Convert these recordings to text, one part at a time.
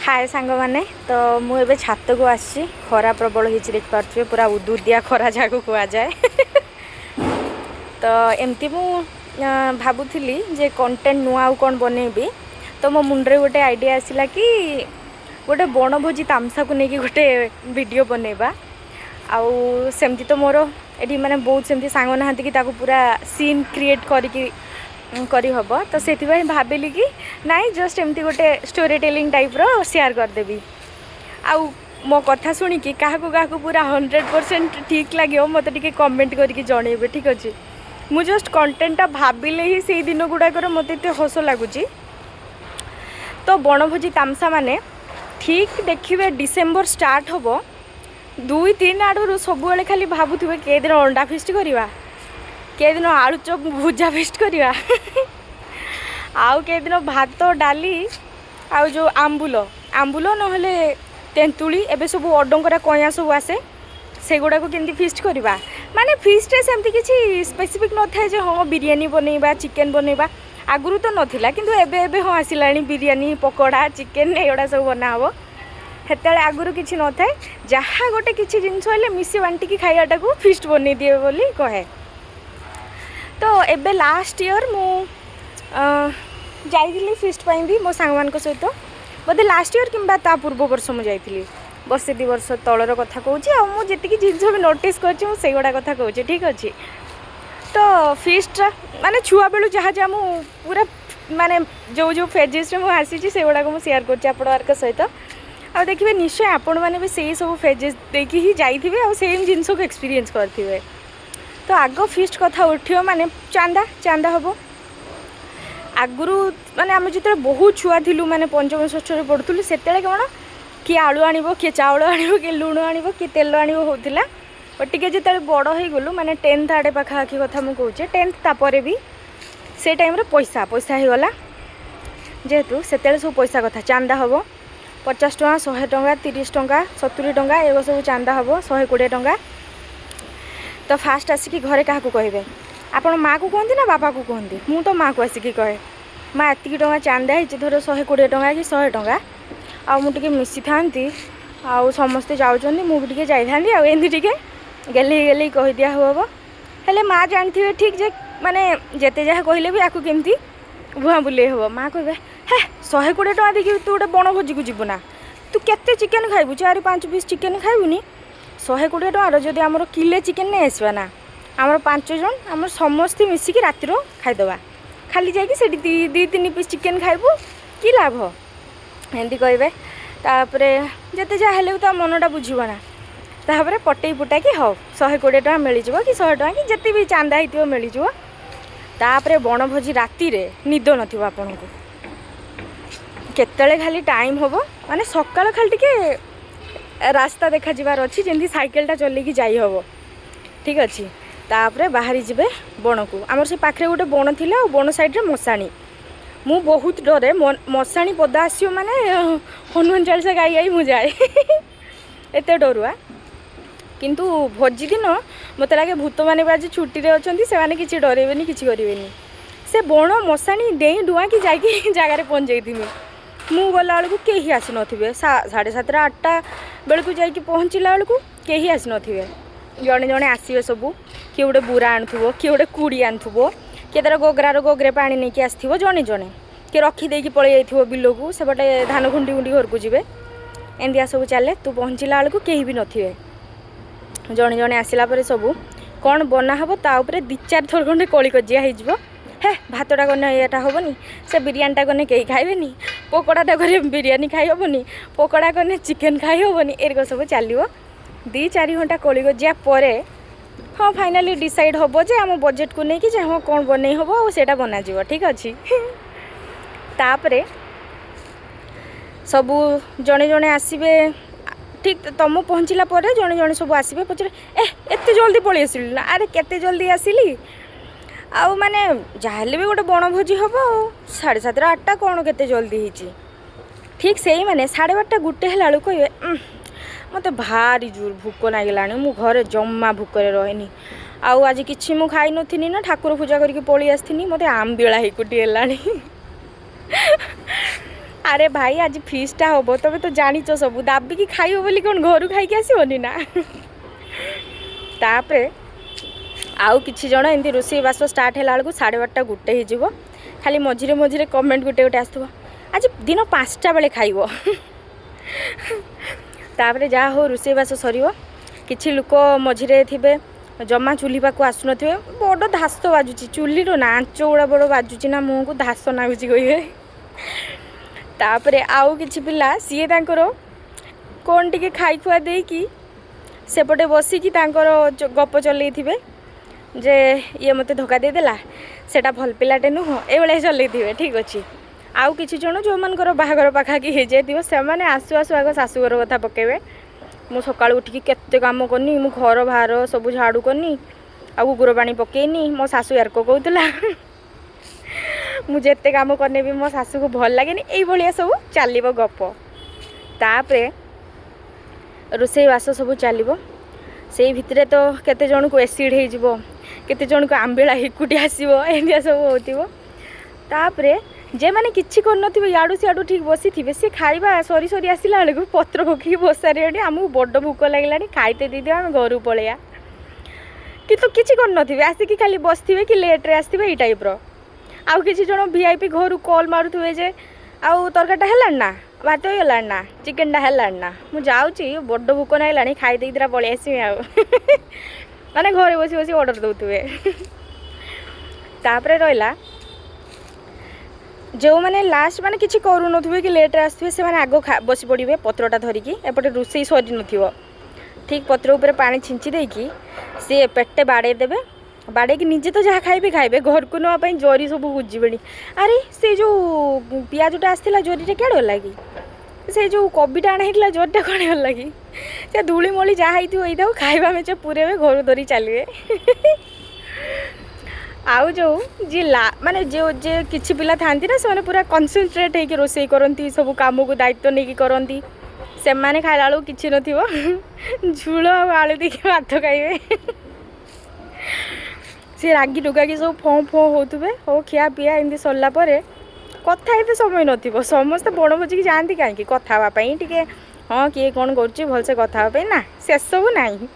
ହାଏ ସାଙ୍ଗମାନେ, ତ ମୁଁ ଏବେ ଛାତକୁ ଆସିଛି। ଖରା ପ୍ରବଳ ହେଇଛି, ଦେଖିପାରୁଥିବେ, ପୁରା ଉଦୁଉଦିଆ ଖରା ଯାହାକୁ କୁହାଯାଏ। ତ ଏମିତି ମୁଁ ଭାବୁଥିଲି ଯେ କଣ୍ଟେଣ୍ଟ ନୂଆ ଆଉ କ'ଣ ବନେଇବି। ତ ମୋ ମୁଣ୍ଡରେ ଗୋଟେ ଆଇଡ଼ିଆ ଆସିଲା କି ଗୋଟେ ବଣଭୋଜି ତାମସାକୁ ନେଇକି ଗୋଟେ ଭିଡ଼ିଓ ବନେଇବା। ଆଉ ସେମିତି ତ ମୋର ଏଠି ମାନେ ବହୁତ ସେମିତି ସାଙ୍ଗ ନାହାନ୍ତି କି ତାକୁ ପୁରା ସିନ୍ କ୍ରିଏଟ୍ କରିକି କରିହେବ। ତ ସେଥିପାଇଁ ଭାବିଲି କି ନାଇଁ, ଜଷ୍ଟ ଏମିତି ଗୋଟେ ଷ୍ଟୋରି ଟେଲିଂ ଟାଇପ୍ର ସେୟାର କରିଦେବି। ଆଉ ମୋ କଥା ଶୁଣିକି କାହାକୁ କାହାକୁ ପୁରା 100% ଠିକ୍ ଲାଗିବ, ମୋତେ ଟିକେ କମେଣ୍ଟ କରିକି ଜଣେଇବେ, ଠିକ୍ ଅଛି? ମୁଁ ଜଷ୍ଟ କଣ୍ଟେଣ୍ଟଟା ଭାବିଲେ ହିଁ ସେଇ ଦିନ ଗୁଡ଼ାକର ମୋତେ ଏତେ ହସ ଲାଗୁଛି। ତ ବଣଭୋଜି ତାମସା ମାନେ ଠିକ୍ ଦେଖିବେ, ଡିସେମ୍ବର ଷ୍ଟାର୍ଟ ହେବ 2-3 ଆଡ଼ରୁ ସବୁବେଳେ ଖାଲି ଭାବୁଥିବେ, କେଦିନ ଅଣ୍ଡା ଫିଷ୍ଟ କରିବା, କେଦିନ ଆଳୁ ଚପ୍ ଭୁଜା ଫିଷ୍ଟ କରିବା, ଆଉ କେଦିନ ଭାତ ଡାଲି ଆଉ ଯେଉଁ ଆମ୍ବୁଲ, ଆମ୍ବୁଲ ନହେଲେ ତେନ୍ତୁଳି, ଏବେ ସବୁ ଅଡଙ୍କରା କଇଁଆ ସବୁ ଆସେ, ସେଗୁଡ଼ାକୁ କେମିତି ଫିଷ୍ଟ କରିବା। ମାନେ ଫିଷ୍ଟରେ ସେମିତି କିଛି ସ୍ପେସିଫିକ୍ ନଥାଏ ଯେ ହଁ, ବିରିୟାନୀ ବନେଇବା, ଚିକେନ୍ ବନେଇବା। ଆଗରୁ ତ ନଥିଲା, କିନ୍ତୁ ଏବେ ଏବେ ହଁ ଆସିଲାଣି, ବିରିୟାନୀ, ପକୋଡ଼ା, ଚିକେନ୍ ଏଗୁଡ଼ା ସବୁ ବନା ହେବ। ସେତେବେଳେ ଆଗରୁ କିଛି ନଥାଏ। ଯାହା ଗୋଟେ କିଛି ଜିନିଷ ହେଲେ ମିଶି ବାଣ୍ଟିକି ଖାଇବାଟାକୁ ଫିଷ୍ଟ ବନେଇ ଦିଏ ବୋଲି କହେ। ତ ଏବେ ଲାଷ୍ଟ ଇୟର୍ ମୁଁ ଯାଇଥିଲି ଫିଷ୍ଟ ପାଇଁ ବି ମୋ ସାଙ୍ଗମାନଙ୍କ ସହିତ। ବୋଧେ ଲାଷ୍ଟ ଇୟର୍ କିମ୍ବା ତା ପୂର୍ବ ବର୍ଷ ମୁଁ ଯାଇଥିଲି। ବର୍ଷେ 2 ବର୍ଷ ତଳର କଥା କହୁଛି। ଆଉ ମୁଁ ଯେତିକି ଜିନିଷ ବି ନୋଟିସ୍ କରିଛି, ମୁଁ ସେଇଗୁଡ଼ା କଥା କହୁଛି, ଠିକ୍ ଅଛି? ତ ଫିଷ୍ଟଟା ମାନେ ଛୁଆବେଳୁ ଯାହା ଯାହା ମୁଁ ପୁରା ମାନେ ଯେଉଁ ଯେଉଁ ଫେଜେସ୍ରେ ମୁଁ ଆସିଛି, ସେଗୁଡ଼ାକ ମୁଁ ସେୟାର କରୁଛି ଆପଣମାନଙ୍କ ସହିତ। ଆଉ ଦେଖିବେ, ନିଶ୍ଚୟ ଆପଣମାନେ ବି ସେଇ ସବୁ ଫେଜେସ୍ ଦେଇକି ହିଁ ଯାଇଥିବେ ଆଉ ସେମ୍ ଜିନିଷକୁ ଏକ୍ସପିରିଏନ୍ସ କରିଥିବେ। ତ ଆଗ ଫିଷ୍ଟ କଥା ଉଠିବ ମାନେ ଚାନ୍ଦା, ଚାନ୍ଦା ହେବ। ଆଗରୁ ମାନେ ଆମେ ଯେତେବେଳେ ବହୁତ ଛୁଆ ଥିଲୁ, ମାନେ ପଞ୍ଚମ ଷଷ୍ଠରେ ପଢ଼ୁଥିଲୁ, ସେତେବେଳେ କ'ଣ କିଏ ଆଳୁ ଆଣିବ, କିଏ ଚାଉଳ ଆଣିବ, କିଏ ଲୁଣ ଆଣିବ, କିଏ ତେଲ ଆଣିବ ହେଉଥିଲା। ବଟ୍ ଟିକେ ଯେତେବେଳେ ବଡ଼ ହେଇଗଲୁ, ମାନେ 10th ଆଡ଼େ ପାଖାପାଖି କଥା ମୁଁ କହୁଛି, 10th ତାପରେ ବି ସେ ଟାଇମ୍ରେ ପଇସା ପଇସା ହେଇଗଲା ଯେହେତୁ, ସେତେବେଳେ ସବୁ ପଇସା କଥା। ଚାନ୍ଦା ହେବ 50 ଟଙ୍କା, 100 ଟଙ୍କା, 30 ଟଙ୍କା, 70 ଟଙ୍କା, ଏଗୁଡ଼ା ସବୁ ଚାନ୍ଦା ହେବ, 120 ଟଙ୍କା। ତ ଫାଷ୍ଟ ଆସିକି ଘରେ କାହାକୁ କହିବେ ଆପଣ? ମାଆକୁ କୁହନ୍ତି ନା ବାପାକୁ କୁହନ୍ତି? ମୁଁ ତ ମାଆକୁ ଆସିକି କହେ, ମା, ଏତିକି ଟଙ୍କା ଚାନ୍ଦା ହେଇଛି, ଧର 120 ଟଙ୍କା କି 100 ଟଙ୍କା, ଆଉ ମୁଁ ଟିକେ ମିଶିଥାନ୍ତି, ଆଉ ସମସ୍ତେ ଯାଉଛନ୍ତି, ମୁଁ ବି ଟିକେ ଯାଇଥାନ୍ତି। ଆଉ ଏମିତି ଟିକେ ଗେଲେଇ ଗେଲେଇ କହିଦିଆ ହେବ। ହେଲେ ମା ଜାଣିଥିବେ ଠିକ୍ ଯେ ମାନେ ଯେତେ ଯାହା କହିଲେ ବି ଆକୁ କେମିତି ଭୁଆଁ ବୁଲେଇ ହେବ। ମା କହିବେ, ହେ, 120 ଟଙ୍କା ଦେଇକି ତୁ ଗୋଟେ ବଣଭୋଜିକୁ ଯିବୁ ନା? ତୁ କେତେ ଚିକେନ୍ ଖାଇବୁ? 4-5 ପିସ୍ ଚିକେନ୍ ଖାଇବୁନି? 120 ଟଙ୍କାର ଯଦି ଆମର କିଲେ ଚିକେନ୍ ନେଇ ଆସିବା ନା, ଆମର 5 ଜଣ, ଆମର ସମସ୍ତେ ମିଶିକି ରାତିର ଖାଇଦେବା। ଖାଲି ଯାଇକି ସେଠି ଦୁଇ ତିନି ପିସ୍ ଚିକେନ୍ ଖାଇବୁ, କି ଲାଭ? ଏମିତି କହିବେ। ତାପରେ ଯେତେ ଯାହା ହେଲେ ବି ତା ମନଟା ବୁଝିବ ନା। ତାପରେ ପଟେଇ ପୁଟାକି ହଉ, 120 ଟଙ୍କା ମିଳିଯିବ କି 100 ଟଙ୍କା କି ଯେତେ ବି ଚାନ୍ଦା ହେଇଥିବ ମିଳିଯିବ। ତାପରେ ବଣଭୋଜି ରାତିରେ ନିଦ ନଥିବ ଆପଣଙ୍କୁ। କେତେବେଳେ ଖାଲି ଟାଇମ୍ ହେବ, ମାନେ ସକାଳ ଖାଲି ଟିକେ ରାସ୍ତା ଦେଖାଯିବାର ଅଛି, ଯେମିତି ସାଇକେଲଟା ଚଲେଇକି ଯାଇହେବ, ଠିକ୍ ଅଛି? ତାପରେ ବାହାରି ଯିବେ ବଣକୁ। ଆମର ସେ ପାଖରେ ଗୋଟେ ବଣ ଥିଲା ଆଉ ବଣ ସାଇଡ଼୍ରେ ମଶାଣି। ମୁଁ ବହୁତ ଡରେ। ମଶାଣି ପଦା ଆସିବ ମାନେ ହନୁମାନ ଚାଳିଶା ଗାଇ ଗାଇ ମୁଁ ଯାଏ, ଏତେ ଡରୁଆ। କିନ୍ତୁ ଭୋଜି ଦିନ ମୋତେ ଲାଗେ ଭୂତମାନେ ବି ଆଜି ଛୁଟିରେ ଅଛନ୍ତି, ସେମାନେ କିଛି ଡରେଇବେନି, କିଛି କରିବେନି। ସେ ବଣ ମଶାଣି ଡେଇଁ ଡୁଆଁକି ଯାଇକି ଜାଗାରେ ପହଞ୍ଚେଇଥିବି। ମୁଁ ଗଲାବେଳକୁ କେହି ଆସିନଥିବେ। 7:30, 8ଟା ବେଳକୁ ଯାଇକି ପହଞ୍ଚିଲା ବେଳକୁ କେହି ଆସିନଥିବେ। ଜଣେ ଜଣେ ଆସିବେ ସବୁ। କିଏ ଗୋଟେ ବୁରା ଆଣୁଥିବ, କିଏ ଗୋଟେ କୁଡ଼ି ଆଣୁଥିବ, କିଏ ତାର ଗୋଗରାର ଗୋଗରେ ପାଣି ନେଇକି ଆସିଥିବ। ଜଣେ ଜଣେ କିଏ ରଖିଦେଇକି ପଳେଇ ଯାଇଥିବ ବିଲକୁ, ସେପଟେ ଧାନ ଖୁଣ୍ଡି ଖୁଣ୍ଡି ଘରକୁ ଯିବେ। ଏମିତିଆ ସବୁ ଚାଲେ। ତୁ ପହଞ୍ଚିଲା ବେଳକୁ କେହି ବି ନଥିବେ। ଜଣେ ଜଣେ ଆସିଲା ପରେ ସବୁ କ'ଣ ବନା ହେବ ତା ଉପରେ ଦୁଇ ଚାରି ଥର ଖଣ୍ଡେ କଳି କଜିଆ ହେଇଯିବ। ହେ, ଭାତଟା କଲେ ଏଇଟା ହେବନି, ସେ ବିରିୟାନୀଟା କଲେ କେହି ଖାଇବେନି, ପକୋଡ଼ାଟା କଲେ ବିରିୟାନୀ ଖାଇ ହେବନି, ପକୋଡ଼ା କଲେ ଚିକେନ୍ ଖାଇ ହେବନି, ଏରକ ସବୁ ଚାଲିବ। 2-4 ଘଣ୍ଟା କଳିକଜିଆ ପରେ ହଁ, ଫାଇନାଲି ଡିସାଇଡ଼୍ ହେବ ଯେ ଆମ ବଜେଟ୍କୁ ନେଇକି ଯେ ହଁ, କ'ଣ ବନେଇ ହେବ ଆଉ ସେଇଟା ବନାଯିବ, ଠିକ୍ ଅଛି? ତାପରେ ସବୁ ଜଣେ ଜଣେ ଆସିବେ। ଠିକ୍ ତମ ପହଞ୍ଚିଲା ପରେ ଜଣେ ଜଣେ ସବୁ ଆସିବେ, ପଚାରେ, ଏ, ଏତେ ଜଲ୍ଦି ପଳେଇ ଆସିଲୁ ନା? ଆରେ, କେତେ ଜଲ୍ଦି ଆସିଲି ଆଉ, ମାନେ ଯାହାହେଲେ ବି ଗୋଟେ ବଣଭୋଜି ହେବ, ଆଉ 7:30, 8ଟା କ'ଣ କେତେ ଜଲ୍ଦି ହେଇଛି? ଠିକ୍ ସେଇମାନେ 12:30, 1 ହେଲା ବେଳକୁ କହିବେ, ମୋତେ ଭାରି ଜୋର ଭୋକ ଲାଗିଲାଣି, ମୁଁ ଘରେ ଜମା ଭୋକରେ ରହେନି, ଆଉ ଆଜି କିଛି ମୁଁ ଖାଇନଥିନି ନା, ଠାକୁର ପୂଜା କରିକି ପଳେଇ ଆସିଥିନି, ମୋତେ ଆମ୍ବିଳା ହେଇକୁଟି ହେଲାଣି। ଆରେ ଭାଇ, ଆଜି ଫିଷ୍ଟଟା ହେବ, ତମେ ତ ଜାଣିଛ ସବୁ, ଦାବିକି ଖାଇବ ବୋଲି କ'ଣ ଘରୁ ଖାଇକି ଆସିବନି ନା? ତାପରେ ଆଉ କିଛି ଜଣ ଏମିତି ରୋଷେଇ ବାସ ଷ୍ଟାର୍ଟ ହେଲା ବେଳକୁ 12:30, 1 ହେଇଯିବ। ଖାଲି ମଝିରେ ମଝିରେ କମେଣ୍ଟ ଗୋଟେ ଗୋଟେ ଆସୁଥିବ, ଆଜି ଦିନ 5ଟା ବେଳେ ଖାଇବ। ତାପରେ ଯାହା ହଉ ରୋଷେଇବାସ ସରିବ। କିଛି ଲୋକ ମଝିରେ ଥିବେ, ଜମା ଚୁଲି ପାଖକୁ ଆସୁନଥିବେ। ବଡ଼ ଧାସ ବାଜୁଛି ଚୁଲିର ନା, ଆଞ୍ଚ ଗୁଡ଼ା ବଡ଼ ବାଜୁଛି ନା, ମୁହଁକୁ ଧାସ ନାଗୁଛି କହିବେ। ତାପରେ ଆଉ କିଛି ପିଲା ସିଏ ତାଙ୍କର କ'ଣ ଟିକେ ଖାଇ ଖୁଆ ଦେଇକି ସେପଟେ ବସିକି ତାଙ୍କର ଗପ ଚଲେଇଥିବେ ଯେ ଇଏ ମୋତେ ଧୋକା ଦେଇଦେଲା, ସେଇଟା ଭଲ ପିଲାଟେ ନୁହଁ, ଏଇଭଳିଆ ଚଲେଇଥିବେ। ଠିକ୍ ଅଛି। ଆଉ କିଛି ଜଣ ଯେଉଁମାନଙ୍କର ବାହାଘର ପାଖାପାଖି ହେଇଯାଇଥିବ, ସେମାନେ ଆସୁ ଆସୁ ଆଗ ଶାଶୁଘର କଥା ପକେଇବେ। ମୁଁ ସକାଳୁ ଉଠିକି କେତେ କାମ କନି, ମୁଁ ଘର ବାହାର ସବୁ ଝାଡ଼ୁ କନି, ଆଉ କୁକୁର ପାଣି ପକେଇନି, ମୋ ଶାଶୁ ୟାର୍କ କହୁଥିଲା, ମୁଁ ଯେତେ କାମ କନେ ବି ମୋ ଶାଶୁକୁ ଭଲ ଲାଗେନି, ଏଇଭଳିଆ ସବୁ ଚାଲିବ ଗପ। ତାପରେ ରୋଷେଇବାସ ସବୁ ଚାଲିବ। ସେଇ ଭିତରେ ତ କେତେ ଜଣକୁ ଏସିଡ଼୍ ହେଇଯିବ, କେତେ ଜଣକୁ ଆମ୍ବିଳା ହିକୁଟି ଆସିବ, ଏମିତିଆ ସବୁ ହେଉଥିବ। ତାପରେ ଯେମାନେ କିଛି କରିନଥିବେ, ଇଆଡ଼ୁ ସିଆଡ଼ୁ ଠିକ୍ ବସିଥିବେ, ସେ ଖାଇବା ସରି ସରି ଆସିଲା ବେଳକୁ ପତ୍ର ପକେଇକି ବସାରିବେଣି, ଆମକୁ ବଡ଼ ଭୋକ ଲାଗିଲାଣି, ଖାଇତେ ଦେଇଦିଅ, ଆମେ ଘରକୁ ପଳେଇବା। କିନ୍ତୁ କିଛି କରିନଥିବେ, ଆସିକି ଖାଲି ବସିଥିବେ କି ଲେଟ୍ରେ ଆସିଥିବେ, ଏଇ ଟାଇପ୍ର। ଆଉ କିଛି ଜଣ ଭିଆଇପି ଘରୁ କଲ୍ ମାରୁଥିବେ ଯେ ଆଉ ତରକାରୀଟା ହେଲାଣି ନା, ଭାତ ହେଇଗଲାଣି ନା, ଚିକେନଟା ହେଲାଣି ନା, ମୁଁ ଯାଉଛି, ବଡ଼ ଭୋକ ନାଗିଲାଣି, ଖାଇ ଦେଇକିରା ପଳେଇ ଆସିବି। ଆଉ ମାନେ ଘରେ ବସି ବସି ଅର୍ଡ଼ର ଦେଉଥିବେ। ତାପରେ ରହିଲା ଯେଉଁମାନେ ଲାଷ୍ଟ, ମାନେ କିଛି କରୁନଥିବେ କି ଲେଟ୍ରେ ଆସୁଥିବେ, ସେମାନେ ଆଗ ବସି ପଡ଼ିବେ ପତ୍ରଟା ଧରିକି। ଏପଟେ ରୋଷେଇ ସରିନଥିବ, ଠିକ୍ ପତ୍ର ଉପରେ ପାଣି ଛିଞ୍ଚି ଦେଇକି ସିଏ ପେଟେ ବାଡ଼େଇ ଦେବେ। ବାଡ଼େଇକି ନିଜେ ତ ଯାହା ଖାଇବେ ଖାଇବେ, ଘରକୁ ନେବା ପାଇଁ ଜରି ସବୁ ବୁଜିବେଣି। ଆରେ, ସେ ଯେଉଁ ପିଆଜଟା ଆସିଥିଲା ଜରିଟା କୁଆଡ଼େ ଗଲା କି? ସେ ଯେଉଁ କୋବିଟା ଅଣା ହେଇଥିଲା ଜରିଟା କୁଆଡ଼େ ଗଲା କି? ସେ ଧୂଳି ମଳି ଯାହା ହେଇଥିବ ହେଇଥାଉ, ଖାଇବା ମେଞ୍ଚେ ପୁରେଇବେ, ଘରୁ ଧରି ଚାଲିବେ। ଆଉ ଯେଉଁ ଯିଏ ଲା ମାନେ ଯେଉଁ ଯିଏ କିଛି ପିଲା ଥାଆନ୍ତି ନା, ସେମାନେ ପୁରା କନସେନ୍ଟ୍ରେଟ୍ ହେଇକି ରୋଷେଇ କରନ୍ତି, ସବୁ କାମକୁ ଦାୟିତ୍ୱ ନେଇକି କରନ୍ତି, ସେମାନେ ଖାଇଲା ବେଳକୁ କିଛି ନଥିବ, ଝୋଳ ଆଉ ଆଳୁ ଦେଇକି ଭାତ ଖାଇବେ। ସେ ରାଗି ଟୁକାକି ସବୁ ଫଁ ଫଁ ହେଉଥିବେ। ହଉ, ଖିଆ ପିଆ ଏମିତି ସରିଲା ପରେ କଥା ଏତେ ସମୟ ନଥିବ। ସମସ୍ତେ ବଣଭୋଜିକି ଯାଆନ୍ତି କାହିଁକି? କଥା ହେବା ପାଇଁ ଟିକେ, ହଁ, କିଏ କ'ଣ କରୁଛି ଭଲସେ କଥା ହେବା ପାଇଁ ନା? ସେସବୁ ନାହିଁ।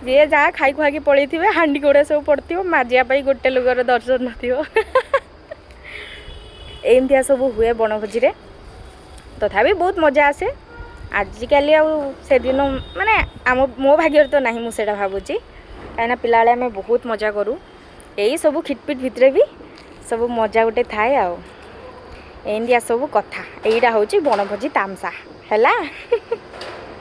ଯିଏ ଯାହା ଖାଇ ଖୁଆକି ପଳେଇଥିବେ, ହାଣ୍ଡି ଗୁଡ଼ା ସବୁ ପଡ଼ିଥିବ, ମାଜିବା ପାଇଁ ଗୋଟେ ଲୋକର ଦର୍ଶନ ନଥିବ। ଏମିତିଆ ସବୁ ହୁଏ ବଣଭୋଜିରେ। ତଥାପି ବହୁତ ମଜା ଆସେ। ଆଜିକାଲି ଆଉ ସେଦିନ ମାନେ ମୋ ଭାଗ୍ୟରେ ତ ନାହିଁ, ମୁଁ ସେଇଟା ଭାବୁଛି। କାହିଁକିନା ପିଲାବେଳେ ଆମେ ବହୁତ ମଜା କରୁ। ଏଇ ସବୁ ଖିଟପିଟ ଭିତରେ ବି ସବୁ ମଜା ଗୋଟେ ଥାଏ। ଆଉ ଏମିତିଆ ସବୁ କଥା। ଏଇଟା ହେଉଛି ବଣଭୋଜି ତାମସା ହେଲା।